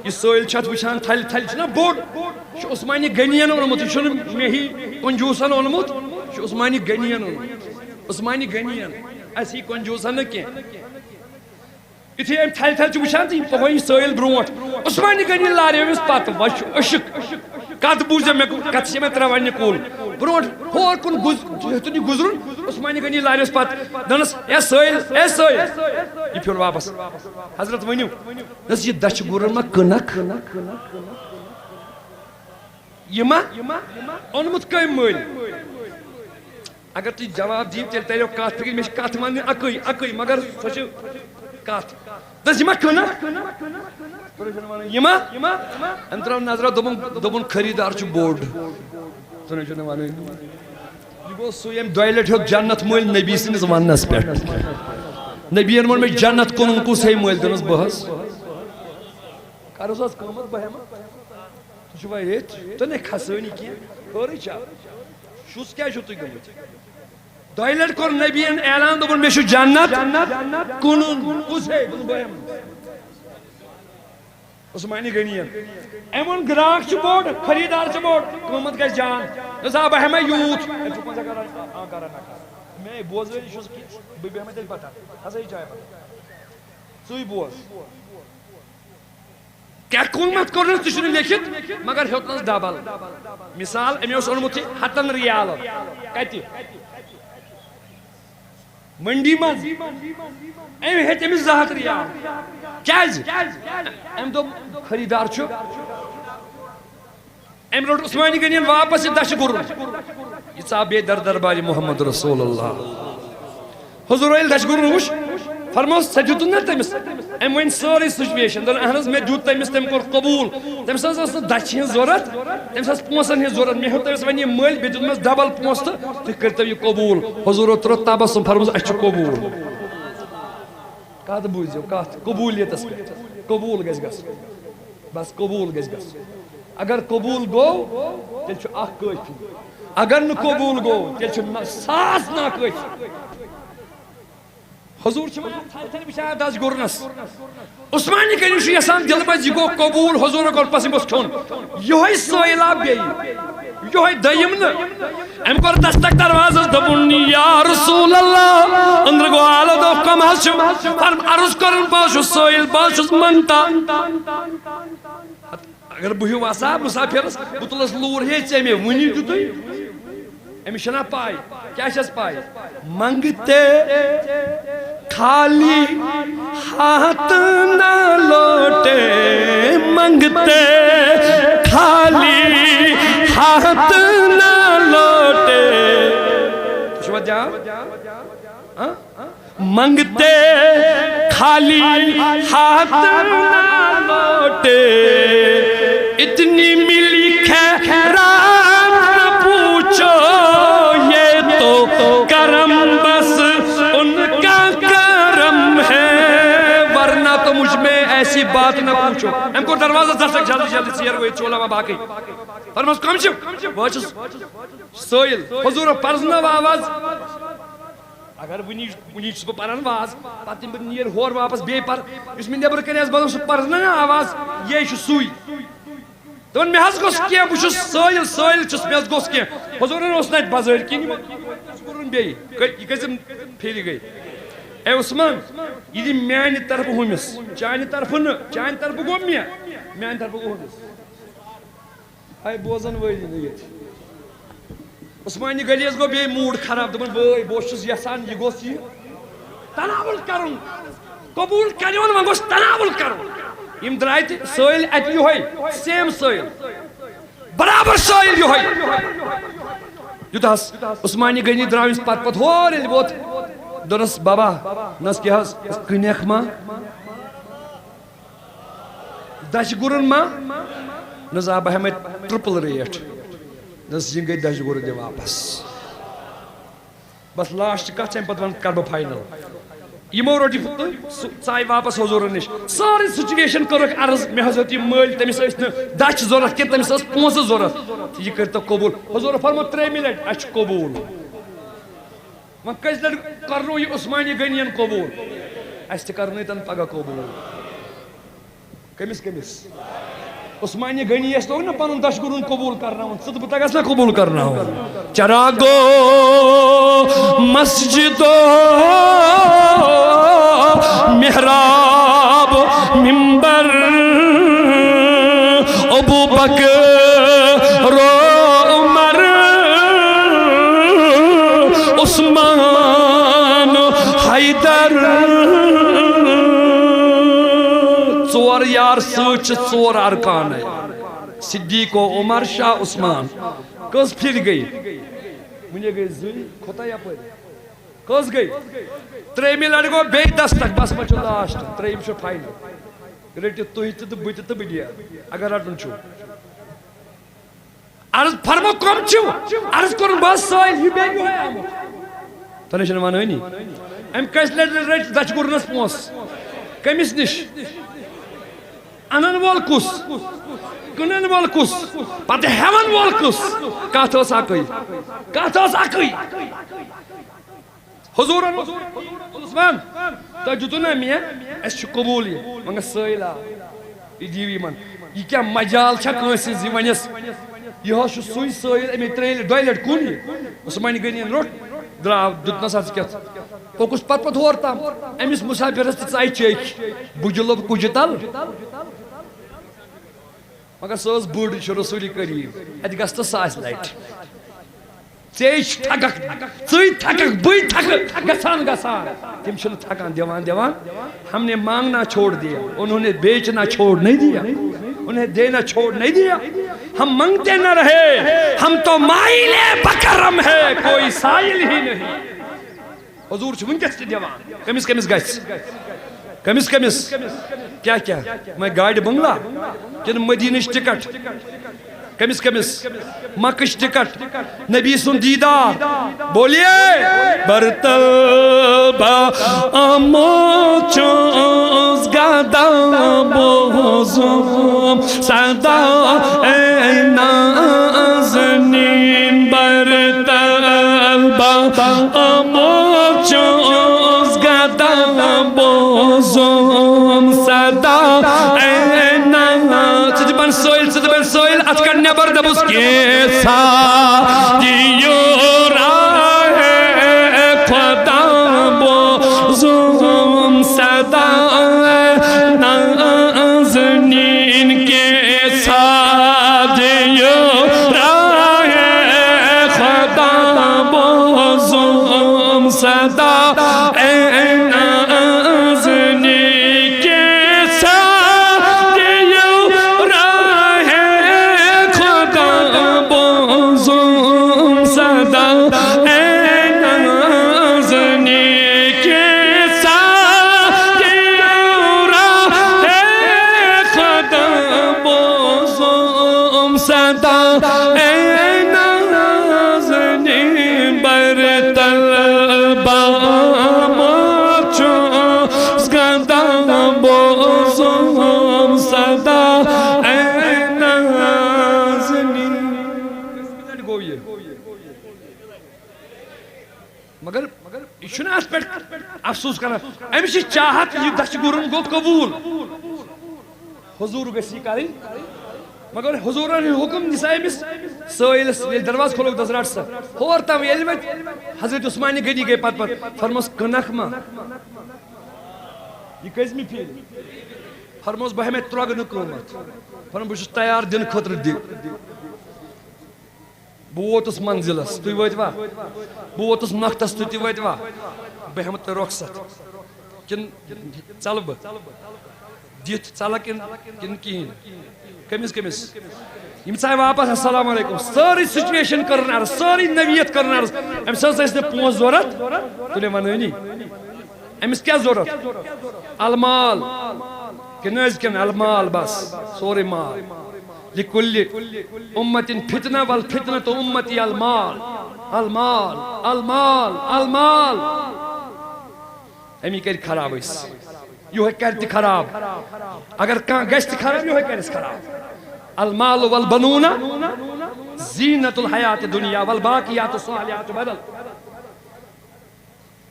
یہِ سٲیِل چھُ اتھ وٕچھان، تھلہِ، تھلہِ چھُنہ بوٚڑ، یہِ چھُ عثمانہِ غنیَن اوٚنمُت، یہِ چھُنہٕ مے ہی کنجوٗسن اوٚنمُت، یہِ چھُ عثمانہِ غنیَن اوٚنمُت۔ عثمانہِ غنیَن، اَسہِ ہی کنجوٗسن نہٕ کینٛہہ۔ یُتھُے أمۍ تھلہِ تھلہِ چھُ وٕچھان تہٕ یہِ پوٚہَے یہِ سٲیِل برونٛٹھ۔ عثمانہِ غنی لاریو أمِس پتہٕ، وۄنۍ چھُ عشق۔ کتھ بوٗزِو مےٚ، کتھ چھِ مےٚ ترٛاوان یہِ کُل؟ برونٛٹھ ہور کُن گُز-، ہیوٚتُن یہِ گُزرُن، عثمانہِ غنی لاریوس پتہٕ۔ دوٚپنَس، "اے سٲیِل، اے سٲیِل۔" یہِ پھیوٚر واپس۔ "حضرت، ؤنِو۔" دوٚپنَس، "یہِ دَچھِ گُرُن ما کٕنکھ؟ یہِ ما اوٚنمُت کٔمۍ مٔلۍ؟" اگر تُہۍ جواب دِیِو، تیٚلہِ تریو کتھ فِکرِ۔ مےٚ چھِ کتھ ونٕنۍ اکٕے، اکٕے، مگر سۄ چھِ کتھ۔ دوٚپنَس، "یہِ ما کٕنکھ؟" یہِ ما؟ أمۍ ترٛٲو نظرا، دوٚپُن، دوٚپُن، "خریٖدار چھُ بوٚڑ۔" سُہ نَے چھُنہٕ وَنٲنی۔ یہِ گوٚو سُے، أمۍ دۄیہِ لَٹہِ ہیوٚت جنت مٔلۍ نبی سٕنٛدِس وَننَس پٮ۪ٹھ۔ نبیَن ووٚن، "مےٚ چھُ جنت کٕنُن، کُس ہیٚیہِ مٔلۍ؟" دوٚپنَس، "بہٕ حظ۔" کَرُس حظ قۭمَتھ، بہٕ ہٮ۪مہٕ۔ ژٕ چھُکھ وۄنۍ ییٚتھۍ؟ تۄہہِ نَے کھسٲنی کینٛہہ، خٲرٕے چھا؟ شُس کیٛازِ چھُو تُہۍ گٔمٕتۍ؟ دۄیہِ لٹہِ کوٚر نبیَن اعلان، دوٚپُن، "مےٚ چھُ جنت کٕنُن۔" کُس ہے؟ دوٚپُن، "بہٕ ہٮ۪مہٕ۔" عثمانہِ غنیَن۔ أمۍ ووٚن، "گراکھ چھُ بوٚڑ، خریٖدار چھُ بوٚڑ، قۭمَتھ گژھِ جان۔" دوٚپُس، "آ، بہٕ ہٮ۪مَے یوٗت۔" اَتہِ چھُ پَنٛژاہ کران، آ، کران نہ کران۔ مے بوزٲری چھُس کہِ بہٕ بیٚہمَے تیٚلہِ پَتہ، کھسٲیی چایہِ پَتہٕ۔ ژٕے بوز۔ کیٛاہ قۭمتھ کوٚرنَس، تہِ چھُنہٕ لیکھِتھ، مگر ہیوٚتنَس ڈبل۔ مثال، أمۍ اوس اوٚنمُت یہِ ہَتَن ریالَن۔ کَتہِ؟ منڈی منٛز۔ أمۍ ہیٚتۍ أمِس زٕ ہَتھ ریال۔ کیٛازِ؟ أمۍ دوٚپ، خریٖدار چھُ۔ أمۍ روٚٹ عثمانہِ غنیَن واپس یہِ دَچھِ گُرُن۔ یہِ ژاو بیٚیہِ در دربارِ محمد رسول اللہ۔ حضور ییٚلہِ دَچھِ گُرُن وُچھ، فرموس، "ژےٚ دیُتُتھ نہ تٔمِس؟" أمۍ ؤنۍ سٲرٕے سچویشن، دوٚپُن، "اہن حظ، مےٚ دیُت تٔمِس، تٔمۍ کوٚر قبوٗل، تٔمِس حظ ٲس نہٕ دَچھِ ہِنٛز ضوٚرَتھ، تٔمِس ٲس پونٛسَن ہِنٛز ضوٚرَتھ، مےٚ ہیوٚت تٔمِس وۄنۍ یہِ مٔلۍ، بیٚیہِ دیُتمَس ڈبل پونٛسہٕ تہٕ تُہۍ کٔرۍتو یہِ قبوٗل۔" حضوٗرو ترٛوو تبسم، فرموس، "اَسہِ چھُ قبوٗل۔" کَتھ بوٗزِو، کَتھ قبوٗلیتَس پٮ۪ٹھ، قبوٗل گژھِ گژھُن، بس قبوٗل گژھِ گژھُن۔ اگر قبوٗل گوٚو، تیٚلہِ چھُ اکھ کٲفی، اگر نہٕ قبوٗل گوٚو، تیٚلہِ چھُ نہ، ساس ناکٲفی۔ حضور چھِ وَنان، تھل تھل بِچھاو دَچھِ گُرنَس۔ عثمانہِ غنی چھُ یَژھان دِلہٕ منٛز یہِ گوٚو قبوٗل، حضوٗرَن کوٚر پَس، یہِ گوٚژھ کھیوٚن۔ یِہوٚے سٲیِل آو بیٚیہِ، یِہوٚے دوٚیِم نہٕ۔ أمۍ کوٚر دستک دروازَس، دوٚپُن، "یا رسول اللہ۔" أنٛدرٕ گوٚو آلو، دوٚپ، "کَم حظ چھِو؟" فرم عرض کٔرٕن، "بہٕ حظ چھُس سٲیِل، بہٕ حظ چھُس منتا۔" اگر بہٕ ہیوٗ آسہٕ ہا مُسافِرَس، بہٕ تُلَس لوٗر، "ہے، ژےٚ مےٚ وُنی دیُتُے؟" أمِس چھَنا پَے؟ کیٛاہ چھَس پَے؟ منگتے خالی ہاتھ نہ لوٹے، منگتے خالی ہاتھ نہ لوٹے۔ تُہۍ چھِوا دیان؟ ہاں؟ منگتے خالی ہاتھ نہ لوٹے، اتنی ملی خیرات نہ پوچھو، یہ تو کرم بس ان کا کرم ہے، ورنہ تو مجھ میں ایسی بات نہ پوچھو۔ أمۍ کوٚر دروازس دستک، جلدی جلدی ژیر گوٚو، ییٚتہِ چھُ علماء باقٕے۔ فرموس، کم چھِو؟ بہٕ حظ چھُس سٲیِل۔ حضوٗرو پرزنٲو آواز۔ اگر وٕنی، وٕنی چھُس بہٕ پران واز، پتہٕ ییٚلہِ بہٕ نیرٕ ہورٕ واپس بیٚیہِ پرٕ، یُس مےٚ نیٚبرٕ کنہِ آسہِ بوزان، سُہ پرزناو نا آواز، یے چھُ سُے۔ دوٚپُن، مےٚ حظ گوٚژھ کینٛہہ، بہٕ چھُس سٲیِل، سٲیِل چھُس، مےٚ حظ گوٚژھ کینٛہہ۔ حضوٗرن اوس نہٕ اَتہِ بظٲہِر کِہیٖنۍ، یِمو کوٚرُن بیٚیہِ۔ کٔ-، یہِ کٔژِم پھِرِ گٔے؟ اے عثمان، یہِ دِ میانہِ طرفہٕ ہُمِس، چانہِ طرفہٕ نہٕ، چانہِ طرفہٕ گوٚو مےٚ، میانہِ طرفہٕ گوٚو ہُمِس۔ اے بوزن وٲلی نہٕ ییٚتہِ۔ عثمانہِ غنیَس گوٚو بیٚیہِ موٗڈ خراب، دوٚپُن، وٲے، بہٕ اوسُس یژھان یہِ گوٚژھ یہِ تناول کرُن، قبوٗل کرِ وۄنۍ، وۄنۍ گوٚژھ تناول کرُن۔ یِم درٛاے تہٕ سٲیِل اَتہِ یِہوٚے، سیم سٲیِل، برابر سٲیِل یِہوٚے۔ یُتھ حظ عثمانہِ غنی درٛاو أمِس پتہٕ پتہٕ ہور ییٚلہِ ووت، دوٚپنَس، بابا، نہ حظ کیٛاہ حظ، کٕنٮ۪کھ ما؟ دَچھِ گُرُن ما؟ نہ حظ، آ، بہٕ ہٮ۪مَے ٹرٛپٕل ریٹ۔ نہ حظ، یِم گٔے دَچھِ گُرُن دِ واپس۔ بس لاسٹ کتھ چھِ، امہِ پتہٕ ونہٕ کرٕ بہٕ فاینل۔ یِمو رٔٹ یہِ، سُہ ژاے واپس حضوٗرن نِش۔ سٲرٕے سچویشن کٔرٕکھ عرض، مےٚ حظ ہیوٚت یہِ مٔلۍ، تٔمِس ٲسۍ نہٕ دَچھ ضوٚرتھ کینٛہہ، تٔمِس ٲس پونٛسہٕ ضوٚرتھ۔ تہٕ یہِ کٔرۍتو قبوٗل۔ حضوٗرن فرموو ترٛیٚیِمہِ لٹہِ، اَسہِ چھُ قبوٗل۔ وۄنۍ کٔژِ لٹہِ کرنو یہِ عثمانہِ غنیَن قبوٗل؟ اَسہِ تہِ کرنٲے تن پگاہ قبوٗل۔ کٔمِس کٔمِس؟ عثمانہِ غنیَس توٚگ نہ پنُن دَچھِ گُرُن قبوٗل کرناوُن، ژٕ تہٕ بہٕ تگس نہ قبوٗل کرناوُن؟ چراغو مسجد و محراب منبر، ابو بکر و عمر، عثمان حیدر۔ ژور یار سۭتۍ چھِ ژور ارکانٕے۔ صدیق و عمر، شاہ عثمان۔ کٔژ پھِرِ گٔے؟ وُنہِ گٔے زٕے، کھوٚتا یپٲرۍ؟ کٔژ گٔے؟ ترٛیٚیِمہِ لٹہِ گوٚو بیٚیہِ دستک، بس وۄنۍ چھُ لاسٹ، ترٛیٚیِم چھُ فاینل۔ رٔٹِو تُہۍ تہِ تہٕ بہٕ تہِ تہٕ بہٕ دِیا، اگر رٹُن چھُ۔ عرض فرمو، کم چھِو؟ عرض کوٚرُن، بس سٲیِل، یہِ بیٚیہِ یِہوٚے آمُت۔ تۄہہِ چھُنہٕ ونٲنی۔ أمۍ کٔژِ لٹہِ رٔٹۍ دَچھِ گُرنس پونٛسہٕ؟ کٔمِس نِش؟ انن وول کُس؟ کٕنن وول کُس؟ پتہٕ ہٮ۪ون وول کُس؟ کتھ ٲس اکٕے۔ کتھ ٲس اکٕے۔ حضوٗرن اوس، عثمان، تۄہہِ دیُتوُ نا مےٚ؟ اَسہِ چھُ قبوٗل یہِ۔ وۄنۍ گژھِ سٲیِل آ، یہِ دِیِو یِمن۔ یہِ کیٛاہ مجال چھا کٲنٛسہِ ہٕنٛز یہِ ونٮ۪س؟ یہِ حظ چھُ سُے سٲیِل، أمۍ ترٛیٚیہِ لٹہِ، دۄیہِ لٹہِ کُن یہِ۔ عثمانہِ غنیَن روٚٹ، درٛاو، دیُتنس اَتھ کیٛاہ؟ پوٚکُس پتہٕ پتہٕ ہور تام۔ أمِس مُسافِرس تہِ ژایہِ چیٚکھۍ۔ بُجہِ لوٚب کُجہِ تل۔ مگر سۄ ٲس بٔڑ، یہِ چھُ رسول کریم۔ اتہِ گژھِ تہٕ ساسہِ لٹہِ۔ ژے چھِ تھککھ، ژٕے تھککھ، بٕے تھکہٕ، گژھان گژھان۔ تِم چھِنہٕ تھکان، دِوان دِوان۔ ہم نے مانگنا چھوڑ دیا، انہوں نے بیچنا چھوڑ نہیں دیا، انہیں دینا چھوڑ نہیں دیا۔ ہم مانگتے نہ رہے، ہم تو مائل بکرم ہے، کوئی سائل ہی نہیں۔ حضوٗر چھُ وٕنکیٚس تہِ دِوان۔ کٔمِس کٔمِس گژھِ؟ کٔمِس کٔمِس؟ کیٛاہ کیٛاہ؟ وۄنۍ گاڑِ بنگلہ کِنہٕ مدیٖنٕچ ٹکٹ؟ کٔمِس کٔمِس؟ مکٕچ ٹکٹ، نبی سُنٛد دیٖدار۔ بولیے، برتل با آمو چوز گدا بوزم صدا اے نازنین، برتل با آمو چوز گدا بوزم صدا اے ناز۔ ژٕ تہِ بن سٲیِل، ژٕ تہِ بن سٲیِل، اتھ کڑ نٮ۪بر، دپُس کینٛژھا دِیِو راہے خدا بوزم صدا اے نازنین، کینٛژھا دِیِو راہے خدا بوزم صدا اے نازنین، کینٛژھا دِیِو راہے خدا بوزم صدا اے نازنین، کینٛژھا دِیِو راہے خدا بوزم صدا اے نازنین، برتل با آمو چوز گدا بوزم صدا اے نازنین۔ گوٚو یہِ۔ مگر یہِ چھُنہٕ اَتھ پٮ۪ٹھ افسوٗس کران۔ أمِس چھِ چاہت، یہِ دَچھِ گُرُن گوٚو قبوٗل۔ حضوٗر گژھِ یہِ کَرٕنۍ۔ مگر حضوٗرن ہُنٛد حُکُم دِژا أمِس، سٲیِلس ییٚلہِ دروازٕ کھولُکھ، دوٚپُس، "رَٹ سا۔" ہور تام ییٚلہِ وۄنۍ حضرت عثمان غنی گٔے پتہٕ پتہٕ، فرموس، "کٕنکھ ما؟ یہِ کٔژمہِ پھِرِ؟" فرموس، "بہٕ ہٮ۪مے ترٛۄگنہٕ قۭمتھ۔" فرموس، "بہٕ چھُس تیار دِنہٕ خٲطرٕ، دِ۔" بہٕ ووتُس منزلس، تُہۍ وٲتوا؟ بہٕ ووتُس نۄقطس، تُہۍ تہِ وٲتوا؟ بہٕ ہٮ۪مہٕ تۄہہِ رۄخصت۔ کِنہٕ ژلہٕ بہٕ؟ دِتھ ژلہٕ کِنہٕ، کِنہٕ کِہیٖنۍ؟ کٔمِس کٔمِس؟ یِم ژاے واپس، "السلام علیکم"، سٲرٕے سچویشن کٔرٕن عرض، سٲرٕے نوعیت کٔرٕن عرض۔ أمِس ہسا ٲسۍ نہٕ پونٛسہٕ ضوٚرتھ، تُلِو ونٲنی۔ أمِس کیٛاہ ضوٚرتھ؟ المال۔ کِنہٕ أزۍ کٮ۪ن المال بس، سورُے مال۔ لِکُلِّ اُمَّتٍ فِتْنَةٌ وَالْفِتْنَةُ اُمَّتِی المال۔ المال، المال، المال۔ اَمی کَرِ خراب أسۍ۔ یِہوٚے کَرِ تہِ خراب۔ اگر کانٛہہ گژھِ تہِ خراب، یِہوٚے کَرٮ۪س خراب۔ المال والبنون زینت الحیات الدنیا والباقیات الصالحات بدل۔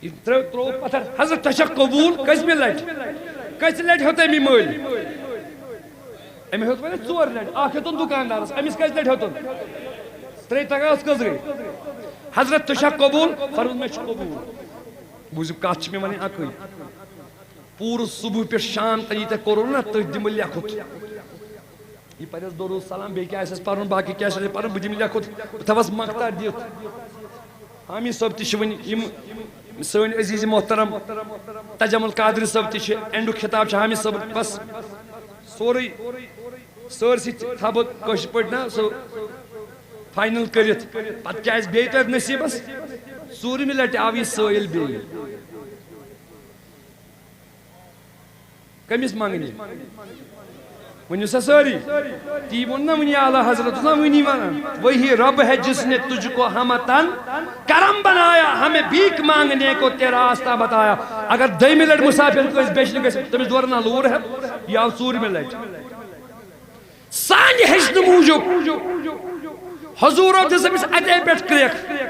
یہِ ترٛٲو، ترٛوو پتھر۔ حضرت، تۄہہِ چھا قبوٗل؟ کٔژمہِ لٹہِ؟ کٔژِ لٹہِ ہیوٚت أمۍ یہِ مٔلۍ؟ أمۍ ہیوٚت وۄنۍ ژور لٹہِ۔ اکھ ہیوٚتُن دُکاندارس، أمِس کٔژِ لٹہِ ہیوٚتُن؟ ترٛےٚ، تگان ٲس کٔژ گٔے؟ حضرت، تۄہہِ چھا قبوٗل؟ فرمووُن، مےٚ چھُ قبوٗل۔ بوٗزِو، کتھ چھِ مےٚ ونٕنۍ اکٕے۔ پوٗرٕ صبح پٮ۪ٹھ شام تام یہِ تۄہہِ کوٚروٕ نا، تٔتھۍ دِمہٕ لیکھُت۔ یہِ پرٮ۪س درود سلام، بیٚیہِ کیٛاہ آسٮ۪س پرُن، باقٕے کیٛاہ آسٮ۪س پرُن، بہٕ دِمہٕ لیکھُت، بہٕ تھاوس مقطع دِتھ۔ حامی صٲب تہِ چھِ وٕنہِ، یِم سٲنۍ عزیز محترم تجمل قادری صٲب تہِ چھِ، اینڈُک خطاب چھُ حامی صٲبُن۔ بس سورُے، سٲرسٕے تھاوٕ بہٕ کٲشِر پٲٹھۍ نا سُہ فاینل کٔرِتھ۔ پتہٕ کیٛاہ آسہِ بیٚیہِ تۄہہِ نصیٖبس؟ ژوٗرِمہِ لٹہِ آو یہِ سٲیِل بیٚیہِ۔ کٔمِس منٛگنہِ؟ ؤنِو سا سٲری۔ تی ووٚن نا وٕنی اعلیٰ حضرت، نہ وٕنی وَنان، "وہی رب ہے جس نے تجھ کو ہم تن کرم بنایا، ہمیں بھیک مانگنے کو تیرا راستہ بتایا۔" اگر دوٚیمہِ لٹہِ مسافر کٲنٛسہِ بیچھنہِ گژھِ، تٔمِس دورٕ نا لوٗر ہٮ۪تھ، یہِ آو ژوٗرمہِ لٹہِ۔ سانہِ ہیٚچھنہٕ موٗجوٗب حضوٗرو دِژ أمِس اَتے پٮ۪ٹھ کرٛیکھ۔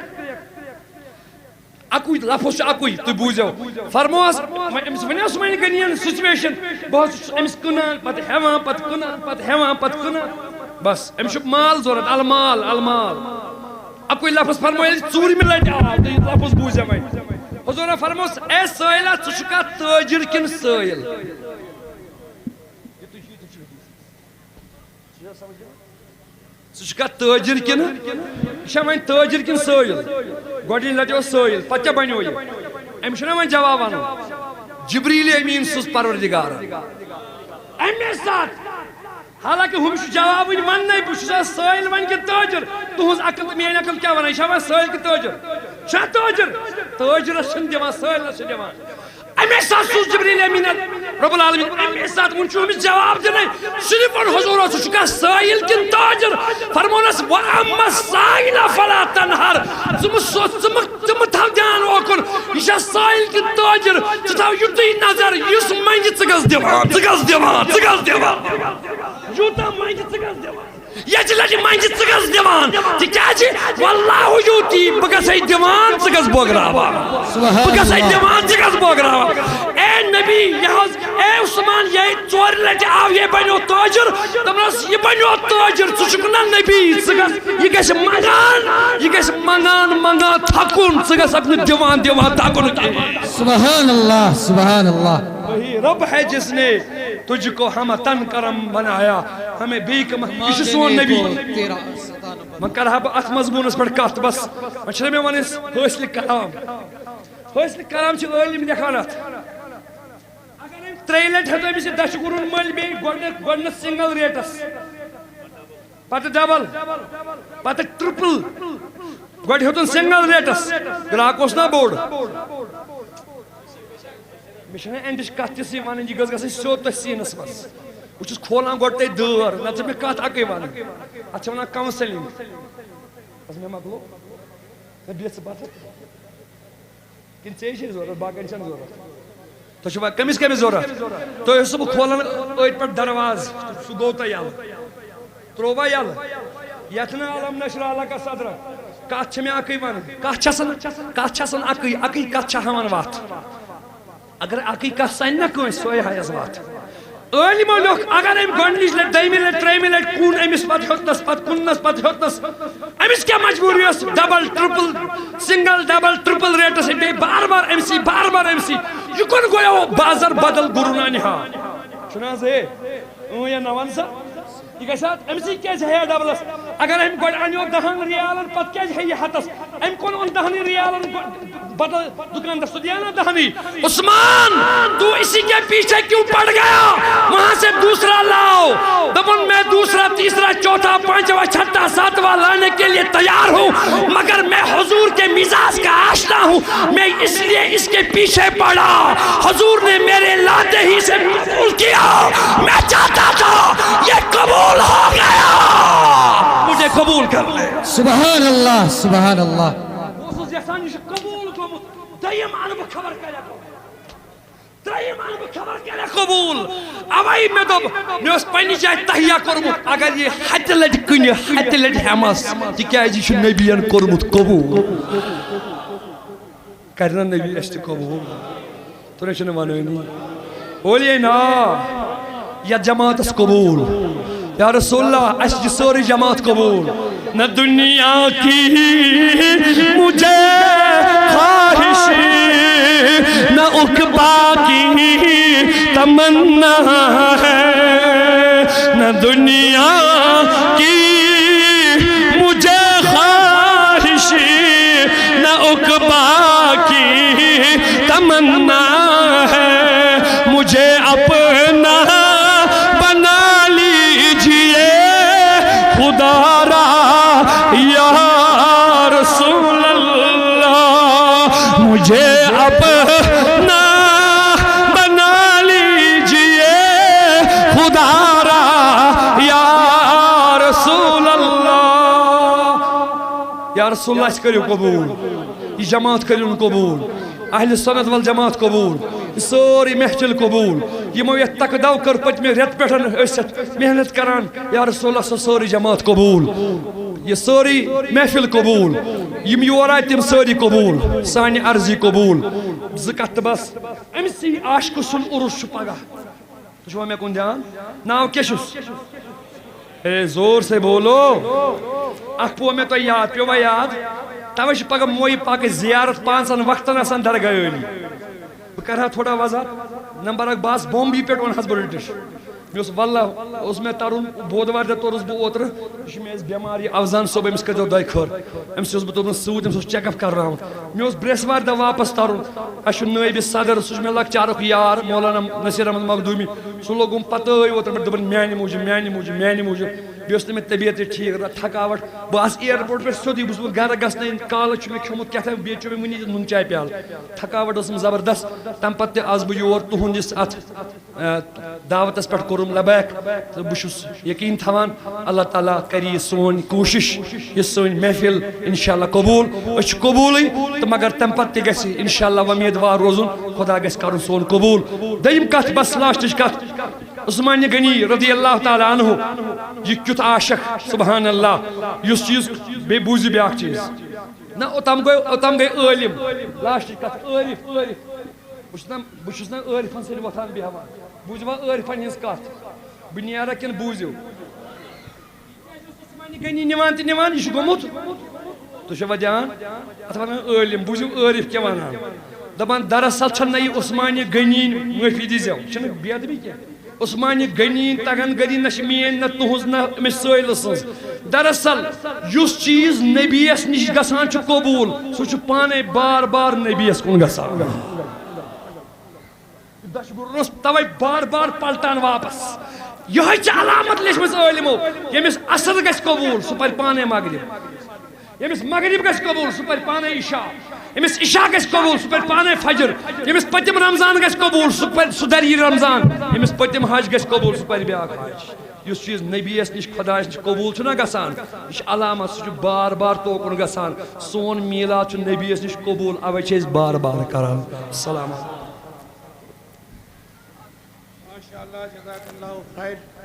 اَکُے لفظ چھُ اَکُے، تُہۍ بوٗزِو۔ فرمووس، وۄنۍ أمِس وَنیٛاو سُہ وۄنۍ غنیَن سُچویشن، بہٕ حظ چھُس أمِس کٕنان، پَتہٕ ہٮ۪وان، پَتہٕ کٕنان، پَتہٕ ہٮ۪وان، پَتہٕ کٕنان۔ بَس، أمِس چھُ مال ضوٚرَتھ، المال، المال۔ اَکُے لفظ فرموو، ییٚلہِ ژوٗرِمہِ لَٹہِ آو، تہٕ یہِ لفظ بوٗزِو وۄنۍ۔ حضوٗرن فرمووس، "اے سٲیِلا، ژٕ چھُکھا تٲجِر کِنہٕ سٲیِل؟" ژٕ چھُکھا تٲجِر کِنہٕ؟ یہِ چھا وۄنۍ تٲجِر کِنہٕ سٲیِل؟ گۄڈٕنِچ لَٹہِ اوس سٲیِل، پَتہٕ کیٛاہ بَنیو یہِ؟ أمِس چھُنہ وۄنۍ جواب وَنُن۔ جبریٖل امیٖن سوٗز پروردِگارَن۔ اَمے ساتہٕ، حالانکہِ ہُم چھُ جواب وٕنہِ وَننَے، بہٕ چھُسا سٲیِل وۄنۍ کِنہٕ تٲجِر؟ تُہٕنٛز عقل تہٕ میٛٲنۍ عقل کیٛاہ وَنان؟ یہِ چھا وۄنۍ سٲیِل کِنہٕ تٲجِر؟ چھا تٲجِر؟ تٲجِرَس چھِنہٕ دِوان، سٲیِلَس چھِ دِوان۔ اَمے ساتہٕ سوٗز جبریٖل امیٖنَن رب العالمین، اَمے ساتہٕ وُن چھُ أمِس جواب دِنَے۔ صرف ووٚن حضوٗرو، "ژٕ چھُکھا سٲیِل کِنہٕ تاجر؟" فرموونَس، "وَأَمَّا السَّائِلَ فَلَا تَنْهَرْ۔" ژٕ مہٕ سوز، ژٕ مہٕ، ژٕ مہٕ تھاو دیان اوکُن۔ یہِ چھا سٲیِل کِنہٕ تاجر؟ ژٕ تھاو یُتُے نظر، یُس منٛگہِ ژٕ گژھ دِوان، ژٕ گژھ دِوان، ژٕ گژھ دِوان۔ یوٗتاہ منٛگہِ ژٕ گژھ دِوان۔ ییٚتہِ لَٹہِ منٛگہِ ژٕ گژھ دِوان۔ تِکیٛازِ واللہ یوٗتی، بہٕ گژھَے دِوان، ژٕ گژھ بٲگراوان۔ سبحان بہٕ گژھَے اللہ۔ دِوان، ژٕ گژھ بٲگراوان۔ اے نبی، یہِ حظ، اے عثمان، یہِ ژورِ لَٹہِ آو، یہِ بَنیو تٲجِر۔ دوٚپنَس، یہِ بَنیو تٲجِر، ژٕ چھُکھ نہ نبی، ژٕ گژھ، یہِ گژھِ منٛگان، یہِ گژھِ منٛگان، منٛگان تھَکُن، ژٕ گژھَکھ نہٕ دِوان، دِوان تھَکُن کِہیٖنۍ۔ سبحان اللہ، سبحان اللہ۔ وہی رب ہے جس نے تجھ کو ہم تن کرم بنایا، ہمیں بھیک م-، یہِ چھُ سون نبی۔ وۄنۍ کرٕ ہا بہٕ اَتھ مضموٗنَس پٮ۪ٹھ کَتھ، بس وۄنۍ چھِنہ مےٚ وَنٕنۍ حٲصِل کلام۔ حٲصِل کلام چھِ عٲلِم لیکھان اَتھ۔ اگر أمۍ ترٛیٚیہِ لَٹہِ ہیوٚت أمِس یہِ دَچھِ گُرُن مٔلۍ بیٚیہِ گۄڈٕنٮ۪تھ، گۄڈٕنٮ۪تھ سِنٛگَل ریٹَس، پَتہٕ ڈبل، پَتہٕ ٹرپل، گۄڈٕ ہیوٚتُن سِنٛگَل ریٹَس، گرٛاکھ اوس نا بوٚڑ۔ مےٚ چھَنہٕ اٮ۪نڈٕچ کَتھ تِژھٕے وَنٕنۍ، یہِ گٔژھ گژھٕنۍ سیوٚد تۄہہِ سیٖنَس منٛز۔ بہٕ چھُس کھولان گۄڈٕ تۄہہِ دٲر، نَتہٕ چھِ مےٚ کَتھ اَکٕے وَنٕنۍ۔ اَتھ چھِ وَنان کاونسلِنٛگ۔ بَس مےٚ مۄکلو۔ نہ، بیٚہہ ژٕ پَتھَر۔ کِنہٕ ژےٚ چھے ضوٚرَتھ، باقیَن چھَنہٕ ضوٚرَتھ؟ تۄہہِ چھُوا کٔمِس کٔمِس ضوٚرَتھ؟ تۄہہِ اوسُس بہٕ کھولان أتھۍ پٮ۪ٹھ دروازٕ، سُہ گوٚو تۄہہِ یَلہٕ۔ ترٛووا یَلہٕ؟ یَتھ نہٕ الم نشرح لک صدرک۔ کَتھ چھِ مےٚ اَکٕے وَنٕنۍ۔ کَتھ چھِ آسان، کَتھ چھِ آسان اَکٕے، اَکٕے کَتھ چھِ ہاوان وَتھ۔ اگر اَکٕے کَتھ سَنہِ نہ کٲنٛسہِ، سۄے ہایَس وَتھ۔ عٲلمو لیوٚکھ، اگر أمۍ گۄڈٕنِچ لٹہِ، دوٚیمہِ لٹہِ، ترٛیٚیِمہِ لٹہِ کُن، أمِس پتہٕ ہیوٚتنس، پتہٕ کُننس، پتہٕ ہیوٚتنس، أمِس کیٛاہ مجبوٗری ٲس double, triple, single, double, triple rates, أمۍ بیٚیہِ بار بار أمۍ سی، بار بار أمۍ سی؟ یہِ کُن گوٚو بازر بدل گُرُن انہِ ہا؟ چھُنہٕ حظ ہے؟ اۭں یا نہ وَن سا؟ یہِ گژھِ ہا أمۍ سی کیٛازِ ہیٚیہِ ہا ڈبلس؟ اگر أمۍ گۄڈٕ اَنیو دَہن ریالن، پتہٕ کیٛازِ ہیٚیہِ یہِ ہتس؟ أمۍ کون اوٚن دَہنٕے ریالن گۄ-، بدل دکاندار سُہ دِیا نا دَہنٕے؟ عثمان، تو اسی کے پیچھے کیوں پڑ گیا؟ وہاں سے دوسرا لاؤ۔ دپن، میں دوسرا، تیسرا، چوتھا، پانچواں، چھٹا، ساتواں لانے کے لیے تیار ہوں، مگر میں حضور کے مزاج کا آشنا ہوں۔ میں اس لیے اس کے پیچھے پڑا۔ حضور نے میرے لاتے ہی سے قبول کیا۔ میں چاہتا تھا، یہ قبول ہو گیا۔ مجھے قبول کر لے۔ سبحان اللہ، سبحان اللہ۔ بہٕ اوسُس یژھان، یہِ چھُ قبول گوٚمُت۔ دوٚیِم اَنہٕ بہٕ خبر کَرِ۔ ترٛیٚیِم اَنہٕ بہٕ خبر کَرِ قبول۔ اَوَے مےٚ دوٚپ، مےٚ اوس پنٛنہِ جایہِ تہیا کوٚرمُت، اگر یہِ ہَتہِ لَٹہِ کُنہِ، ہَتہِ لَٹہِ ہٮ۪مَس، تِکیٛازِ یہِ چھُ نبیَن کوٚرمُت قبول۔ کَرِ نا نبی اَسہِ تہِ قبول؟ تُہۍ چھِنہٕ وَنٲنی۔ بولیے نا، یَتھ جماعتَس قبول۔ یا رسول اللہ، اَسہِ چھِ سٲرٕے جماعت قبول۔ نہ دنیا کی مجھے خواہش، نہ عقبیٰ کی تمنا ہے، نہ دنیا کی مجھے خواہش، نہ عقبیٰ کی تمنا ہے، مجھے اپنا بنا لیجیے خدا را، یا رسول اللہ، مجھے اپنا بنا لیجیے خدا را، یا رسول اللہ۔ یا رسول اللہ، اَسہِ کٔرِو قبول، یہِ جماعت کٔرِو قبول، اہل سنت والجماعت قبول، یہِ سٲرٕے محفل قبول، یِمو یَتھ تکہٕ دَو کٔر پٔتمہِ رٮ۪تہٕ پٮ۪ٹھ أسۍ یَتھ محنت کران۔ یا رسول اللہ، سۄ سٲرٕے جماعت قبول، یہِ سٲرٕے محفل قبول، یِم یور آے تِم سٲری قبول، سانہِ عرضی قبول۔ زٕ کتھ تہٕ بس۔ أمۍ سی عاشقہٕ سُنٛد عرس چھُ پگاہ۔ تُہۍ چھِوا مےٚ کُن دھیان؟ ناو کیٛاہ چھُس؟ ہے، زور سے بولو۔ اکھ پیوٚو مےٚ تۄہہِ یاد، پیوٚوا یاد؟ توے چھِ پگاہ مویہِ پاکٕچ زیارت پانٛژن وقتن آسان درگاہ عٲلی۔ بہٕ کرٕ ہا تھوڑا وضاحت۔ نمبر اکھ، بہٕ آس بمبئی پٮ۪ٹھ، وَنہٕ حظ بہٕ رٔٹِتھ۔ مےٚ اوس واللہ، اوس مےٚ ترُن، بودوارِ دۄہ توٚرُس بہٕ اوترٕ۔ یہِ چھُ مےٚ اَسہِ بٮ۪مار، یہِ افزان صٲب، أمِس کٔرۍزیو دۄیہِ خٲر۔ أمِس اوس بہٕ توٚرمُت سۭتۍ، أمِس اوس چیک اپ کرناوُن۔ مےٚ اوس برٛٮ۪سوارِ دۄہ واپس ترُن۔ اَسہِ چھُ نٲیِب صدر، سُہ چھُ مےٚ لۄکچارُک یار، مولانا نصیر احمد مخدوٗمی۔ سُہ لوگُم پتہٕ اوترٕ پٮ۪ٹھ دوٚپُن، "میٛانہِ موٗجوٗب، میٛانہِ موٗجوٗب، میٛانہِ موٗجوٗب۔" بیٚیہِ اوس نہٕ مےٚ طبیعت تہِ ٹھیٖک، نہ تھکاوٹ۔ بہٕ آس ایئرپورٹ پٮ۪ٹھ سیوٚدُے، بہٕ چھُس گرٕ گژھنَے، کالہٕ چھُ مےٚ کھیوٚمُت کیٛاہ تام، بیٚیہِ چیوٚو مےٚ وٕنی نُن چاے پیالہٕ۔ تھکاوٹ ٲسٕم زبردست۔ تَمہِ پتہٕ تہِ آس بہٕ یور تُہُنٛد یُس اَتھ، اَ، دعوتَس پٮ۪ٹھ کوٚرُم لبیک۔ تہٕ بہٕ چھُس یقیٖن تھاوان، اللہ تعالیٰ کَرِ یہِ سون کوٗشِش، یہِ سٲنۍ محفل انشاءاللہ قبوٗل۔ أسۍ چھِ قبوٗلٕے، تہٕ مگر تَمہِ پتہٕ تہِ گژھِ انشاءاللہ وۄمیدوار روزُن، خدا گژھِ کَرُن سون قبوٗل۔ دوٚیِم کَتھ، بس لاسٹٕچ کَتھ، عثمانہِ غنی رضی اللہ تعالیٰ عنہ، یہِ کیُتھ عاشق، سبحان اللہ، یُس چیٖز، بیٚیہِ بوٗزِو بیٛاکھ چیٖز۔ نہ، اوٚتام گوٚو، اوٚتام گٔے عٲلِم۔ لاسٹٕچ کَتھ، عٲرِف، عٲرِف۔ بہٕ چھُس نہ، بہٕ چھُس نہ عٲرِفَن سۭتۍ وۄتھان بیٚہوان۔ بوٗزِوا عٲرِفَن ہِنٛز کَتھ؟ بہٕ نیرا کِنہٕ بوٗزِو؟ عثمانہِ غنی نِوان تہٕ نِوان، یہِ چھُ گوٚمُت۔ تُہۍ چھِوا دھیان؟ اَتھ وَنان عٲلِم، بوٗزِو عٲرِف کیٛاہ وَنان۔ دَپان، دراصل چھَنہٕ نہ یہِ عثمانہِ غنی، معٲفی دیٖزیو، یہِ چھَنہٕ بے ادبی کینٛہہ۔ عثمانہِ غنی تگن غنی نہ چھِ میٲنۍ، نہ تُہنٛز، نہ أمِس سٲیلہٕ سٕنٛز۔ دراصل یُس چیٖز نبیَس نِش گژھان چھُ قبوٗل، سُہ چھُ پانے بار بار نبیَس کُن گژھان۔ دَچھِ گُرُن اوس توے بار بار پلٹان واپس۔ یِہوٚے چھِ علامت لیچھمٕژ عٲلمو، ییٚمِس عصر گژھِ قبوٗل، سُہ پرِ پانے مغرب۔ ییٚمِس مغرب گژھِ قبوٗل، سُہ پرِ پانے عشاء۔ ییٚمِس عشاء گژھِ قبوٗل، سُہ پرِ پانے فجر۔ ییٚمِس پٔتِم رمضان گژھِ قبوٗل، سُہ پرِ، سُہ دَرِ یہِ رمضان۔ ییٚمِس پٔتِم حج گژھِ قبوٗل، سُہ پرِ بیٛاکھ حج۔ یُس چیٖز نبیَس نِش، خۄدایَس نِش قبوٗل چھُنہ گژھان، یہِ چھِ علامت، سُہ چھُ بار بار توکُن گژھان۔ سون میٖلاد چھُ نبیَس نِش قبوٗل، اَوَے چھِ أسۍ بار بار کران۔ السلام علیکم۔ ماشاءاللہ، جزاک اللہ خیر۔